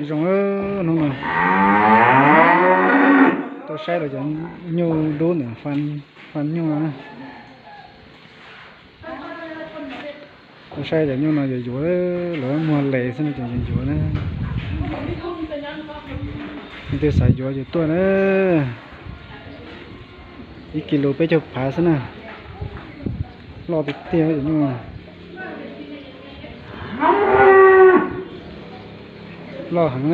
Zoo hnub no tuaj saib lawv cov nyuj dub ntawm Faj Nyuj no na. Tuaj saib cov nyuj no yuav yuav, lawv muag les xwb no ces yuav yuav na. Leej twg xav yuav ces tuaj na. Ib kis lus peb caug phav xwb na. Loj tiag tiag cov nyuj. Loj heev na.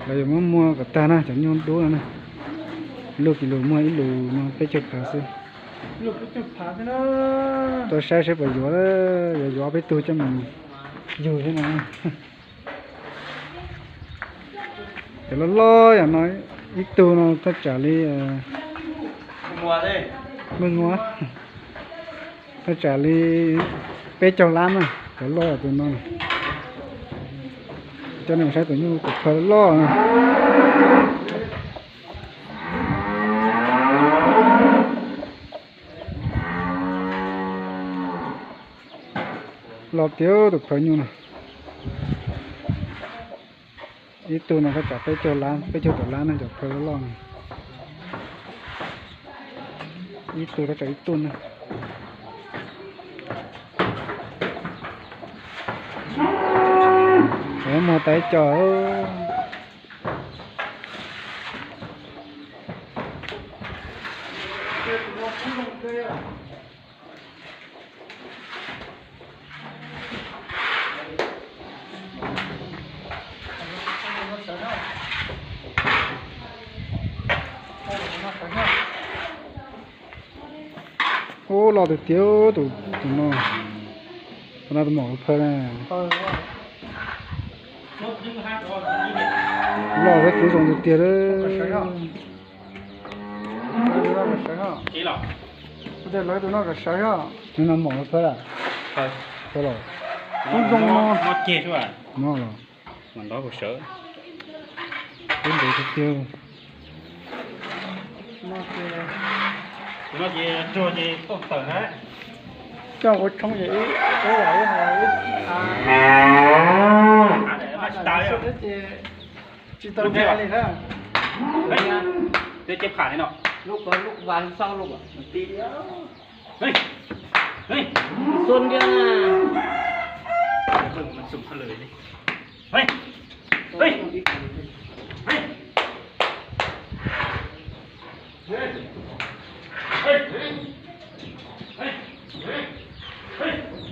Lawv yuav muab muag kom tag na cov nyuj dub no na. Lub kis lus muag ib lus no peb caug phav xwb. Tuaj saib seb puas yuav, yuav yuav peb tug coj mus yug thiab no. Cov loj loj yam no ib tug no thaj tsam li mej nua, thaj tsam li peb caug lab na, cov loj tus no. Coj nej mus saib tus nyuj tus phawj loj na. Loj tiag tus phawj nyuj no. Ib tug no thaj tsam peb caug lab, peb caug tawm lab na cov phawj loj loj no. Ib tug thaj tsam ib tug na. Muag tau ib co. Ub, loj tiag tiag tus, tus no. Tus no tus maum phawj na. Loj thiab kub zoo tiag tiag. Tus no maum phawj lawm. Kub zoo no. No los. Kub ntev tiag tiag. Coj ua tshoob ces ib ua ib ha ib ha. Tsis tau li na. Lub ko lub vas xauj lub ti. Xun tiag na.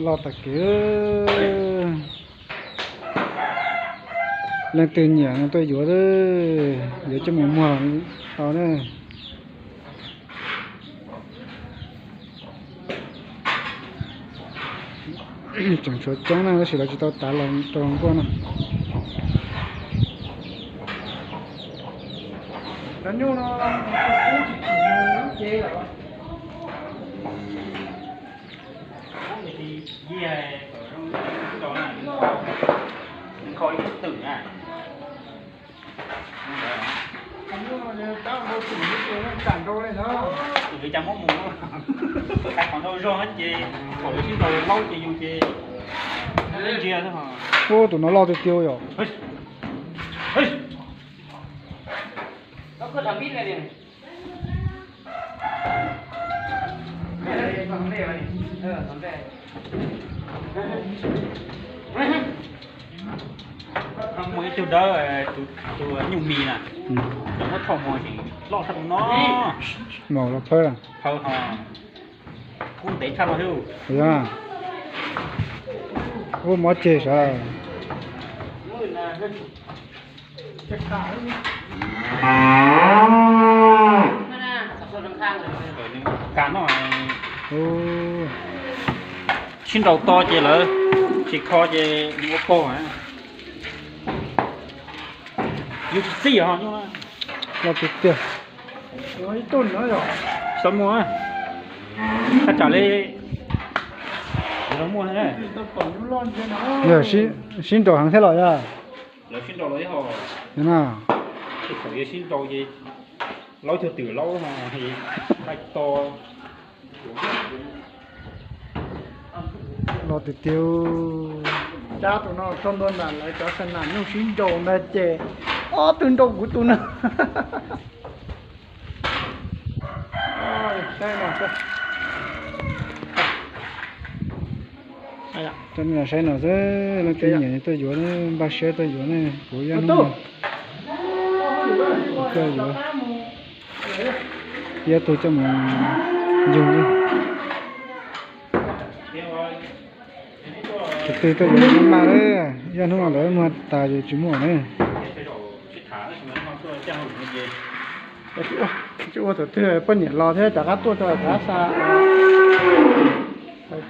Loj tas kev. Leej twg nyiam no tuaj yuav, yuav coj mus muag tau na. Tseem tshuav coob na tab sis lawv tsis tau tav los rau hauv nkuaj no. Tus li cas muab mus, tais qhov ntau zog ces thaum lawv sib ntaus laub ces yus ces ntsia xwb. Ub, tus no loj tiag tiag yom. Muaj ib tug dawb, tus nyuj mis na, muab thauj mus loj tshaj tus no. Maum los phawj, phawj ho kub ntev tshaj no thiab. Ua mob ceg sav. Ka no, sib nraus to ces lawv tsis kho ces nws ua paug. Yus tsis txij os. Loj tiag tiag. Xav muag, thaj tsam li Yog sib nraus heev thiab los yog? Lawv sib nraus los ib ho. Na, thaum yog sib nraus ces laub cuag twm laub no, qaij to. Los tiag tiag. Cab tus no txog ntua ntawm lawv cov xa nas nyuj sib nraus ntag ces ob tug nraus kuv tus no. Saib no, saib no xwb, leej twg nyiam tuaj yuav, npaj siab tuaj yuav ne, kuv ib hnub tuaj yuav, ib tug coj mus yug li. Tus twg tuaj yuav maj maj, ib hnub no lawv muag tas ces tsis muaj ne. Tsis ua thaum twg poj niam los thiab rov qab tuaj rau rov qab xa, tuaj